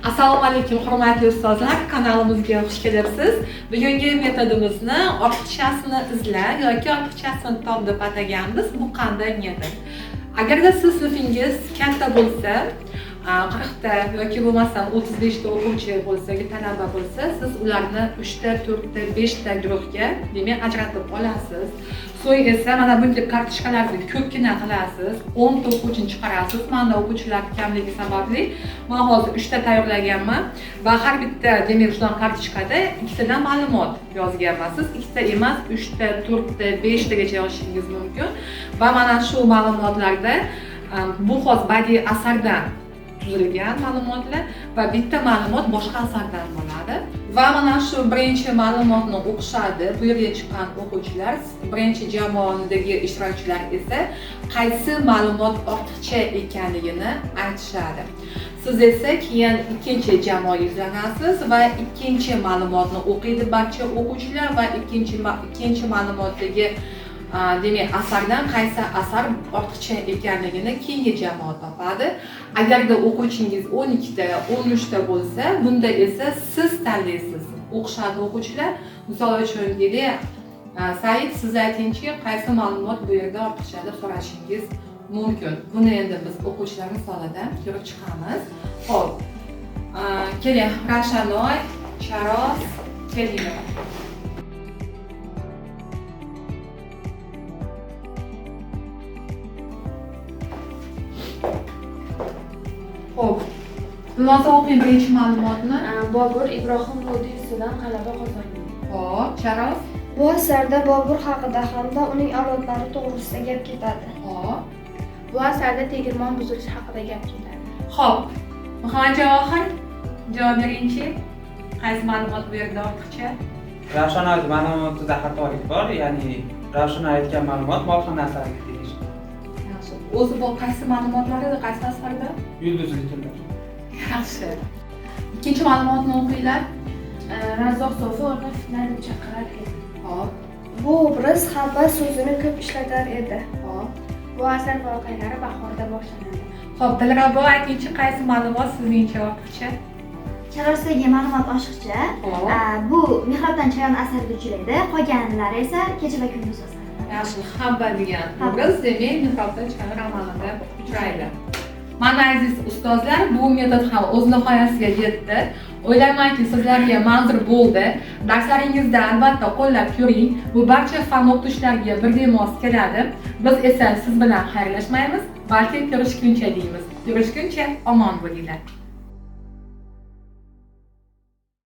Assalomu alaykum, hurmatli ustozlar, kanalimizga xush kelibsiz. Bugungi metodimizni ortiqchasini izla yoki ortiqchasini top deb ataganmiz. Bu qanday metod? Agarda siz sinfingiz katta bo'lsa, 40 ta yoki bo'lmasam 35 ta o'quvchi bo'lsa, yoki talaba bo'lsa, siz ularni 3 ta, 4 ta, 5 ta guruhga, demak, ajratib olasiz. So'ng esa mana bunday kartochkalarni ko'pgina qilasiz, 10 ta o'quvchini chiqarasiz. Menda o'quvchilar kamligi sababli men hozir 3 ta tayyorlaganman va har bitta, demak, shunaqa kartochkada ikkitadan ma'lumot yozganman. Siz ikkita emas, 3 ta, 4 ta, 5 tagacha yozishingiz mumkin va mana shu ma'lumotlarda bu hozir badiiy asardan tuzilgan ma'lumotlar va bitta ma'lumot boshqa asardan bo'ladi. Va mana shu birinchi ma'lumotni o'qishadi bu yerga chiqqan o'quvchilar, birinchi jamoadagi ishtirokchilar esa qaysi ma'lumot ortiqcha ekanligini aytishadi. Siz esa keyin ikkinchi jamoaga yuzlanasiz va ikkinchi ma'lumotni o'qiydi barcha o'quvchilar va ikkinchi ma'lumotdagi demak, asardan qaysi asar ortiqcha ekanligini keyingi jamoa topadi. Agarda o'quvchingiz 12 ta, 13 ta bo'lsa, bunda esa siz tanlaysiz. O'qishadi o'quvchilar. Misol uchun deylik, Said, siz aytingchi, qaysi ma'lumot bu yerda ortiqcha deb so'rashingiz mumkin. Buni endi biz o'quvchilar misolida ko'rib chiqamiz. Xo'p, keling, Ravshanoy, Charos, kelinglar. Xo'p, Dilnoza, o'qing birinchi ma'lumotni. Bobur Ibrohim Lodi ustidan g'alaba qozongan. Xo'p, Charos. Bu asarda Bobur haqida hamda uning avlodlari to'g'risida gap ketadi. Xo'p. Bu asarda tegirmon buzilishi haqida gap ketadi. Xo'p, Muhammad Javohir, javob beringchi. Qaysi ma'lumot bu yerda ortiqcha? Ravshanoy ma'lumotida xatolik bor, ya'ni Ravshanoy aytgan ma'lumot molxona asariga tegishli. Yaxshi. O'zi bu qaysi ma'lumotlar edi, qaysi asarda? Yulduzli tunlar. Yaxshi. Ikkinchi ma'lumotni o'qinglar. Razzoq Sofi uni fitna deb chaqirar edi. Xo'p, Bu obraz habba so'zini ko'p ishlatar edi. xo'p. Bu asar voqealari bahorda boshlanadi. Xo'p, Dilrabo, aytingchi, qaysi ma'lumot sizningcha ortiqcha? Charosdagi ma'lumot oshiqcha. Xo'p. Bu Mehrobdan chayon asarida uchraydi, qolganlari esa Kecha va kunduz asarida. Yaxshi, habba degan Habba. obraz, demak, Mehrobdan chayon romanida uchraydi. Mana aziz ustozlar, bu metod ham o'z nihoyasiga yetdi. O'ylaymanki, sizlarga manzur bo'ldi. Darslaringizda albatta qo'llab ko'ring. Bu barcha fan o'qituvchilariga birdek mos keladi. Biz esa siz bilan xayrlashmaymiz, balki ko'rishguncha deymiz. Ko'rishguncha omon bo'linglar.